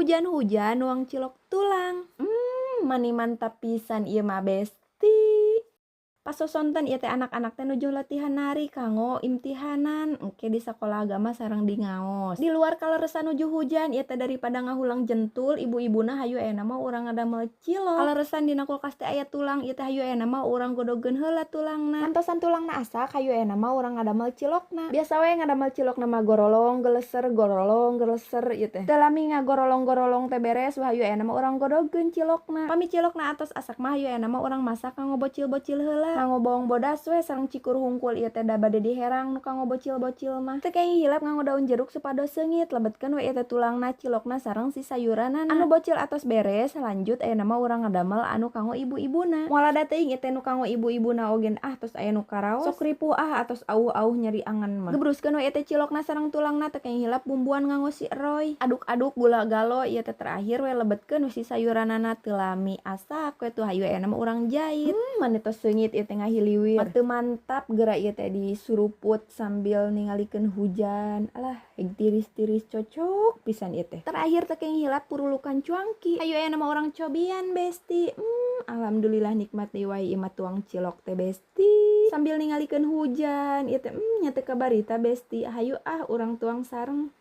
Hujan-hujan nuang cilok tulang. Mani mantap pisan ieu mah, Besti. Pas sosonten ieu teh anak-anak teh nuju latihan nari kanggo imtihanan engke di sakola agama sareng di ngaos. Di luar kaleresan nuju hujan ieu teh, daripada ngahulang jentul ibu-ibuna, hayu ayeuna mah urang ngadamel cilok. Kaleresan dina kulkas teh aya tulang ieu teh, hayu ayeuna mah urang godogeun heula tulangna. Antosan tulangna asak, hayu ayeuna mah urang ngadamel cilokna. Biasa we ngadamel cilokna mah gorolong geleser, gorolong geleser ieu teh. Teu lami ngagorolong-gorolong teh beres, hayu ayeuna mah urang godogeun cilokna. Pami cilokna atos asak mah, hayu ayeuna mah urang masak kanggo bocil-bocil heula. Nganggo bawang bodas we sareng cikur hungkul ieu teh, da bade diherang nu kanggo bocil-bocil mah. Teu kenging hilap nganggo daun jeruk supados seungit. Lebetkeun we ieu teh tulangna, cilokna, sareng si sayuranana. Anu bocil atos beres, lanjut ayeuna mah urang ngadamel anu kanggo ibu-ibuna. Moal lada teuing ieu teh nu kanggo ibu-ibuna oge ah, tos aya nu karaos. Sok ripuh ah, atos auh-auh nyeri angen mah. Gebruskeun we ieu teh cilokna sareng tulangna, teu kenging hilap bumbuan nganggo si Roy. Aduk-aduk gula galo ieu teh, terakhir we lebetkeun we si sayuranana. Teu lami asak we tuh, hayu ayeuna mah urang jait. Mani tos seungit ieu teh, ngahiliwir. Teu mantap geura ieu teh disuruput sambil ningalikeun hujan. Alah, heg tiris-tiris, cocok pisan ieu teh. Terakhir teu kenging hilap purulukan cuangki. Hayu ayeuna mah urang cobian, Besti. Alhamdulillah nikmat deui wae ieu mah tuang cilok teh, Besti. Sambil ningalikeun hujan ieu teh, nya teu kabarita, Besti. Hayu ah urang tuang sareng.